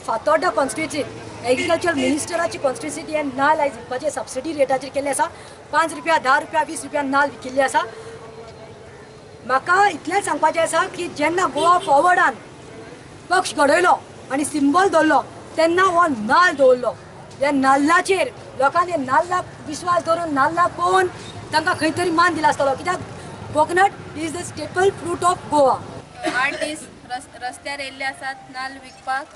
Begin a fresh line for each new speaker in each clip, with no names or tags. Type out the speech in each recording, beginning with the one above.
Fatorda कॉन्स्टिट्युएन्सीत agriculture मिनिस्टराची constituency हे नाल आयज विकपाचे सबसिडी रेटाचेर केल्ले आसा. 5 रुपया, 10 रुपया, 20 रुपया नाल विकिल्ले आसा. म्हाका इतलेंच सांगपाचें आसा की जेन्ना गोवा फॉवर्डान पक्ष घडयलो आनी सिंबल दवरलो तेन्ना हो नाल दवरलो. ह्या नाल्लाचेर लोकांनी नाल्लाक विश्वास दवरून नाल्लाक पळोवन तांकां खंय तरी मान दिला आसतलो, कित्याक coconut is the staple fruit of Goa.
8 दीस रस्त्यार येयल्ले आसात नाल्ल विकपाक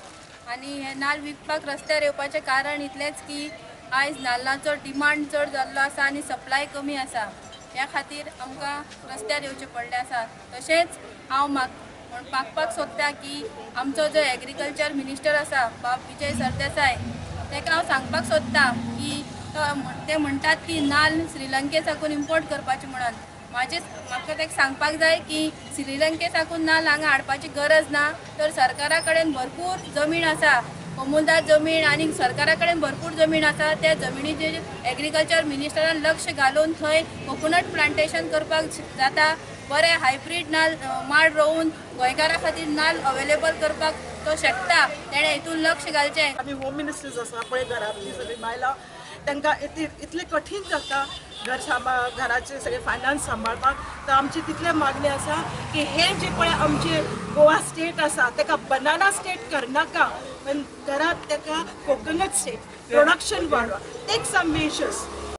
आनी हे नाल्ल विकपाक रस्त्यार येवपाचें कारण इतलेंच की आयज नाल्लाचो डिमांड चड जाल्लो आसा आनी सप्लाय कमी आसा. ह्या खातीर आमकां रस्त्यार येवचें पडलें आसा. तशेंच हांव मागपाक सोदता की आमचो जो एग्रीकल्चर मिनिस्टर आसा बाब विजय सरदेसाय, ताका हांव सांगपाक सोदता की ते म्हणटात की नाल्ल श्रीलंके साकून इम्पोर्ट करपाचें म्हणून. म्हाका ताका सांगपाक जाय की श्रीलंके साकून नाल्ल हांगा हाडपाची गरज ना, तर सरकारा कडेन भरपूर जमीन आसा, कोमुनिदाद जमीन आनी सरकारा कडेन भरपूर जमीन आसा. त्या जमिनीचेर एग्रीकल्चर मिनिस्टरान लक्ष घालून थंय कोकोनट प्लांटेशन करपाक जाता. बरें हायब्रीड नाल्ल माड रोवन गोंयकारां खातीर नाल्ल अवेलेबल करपाक तो शकता, तेणें हितून लक्ष घालचें.
आमी होम मिनिस्टर्स आसा पळय, घरांतली सगळीं बायलां तांकां इतलें कठीण जाता घर सांबाळ, घराचे सगळे फायनान्स सांबाळपाक. तर आमची तितले मागणी आसा की हे जे पळय आमचे गोवा स्टेट आसा ताका बनाना स्टेट करनाका, पण घरात ताका कोकोनट स्टेट प्रोडक्शन वाडवा. Take some measures.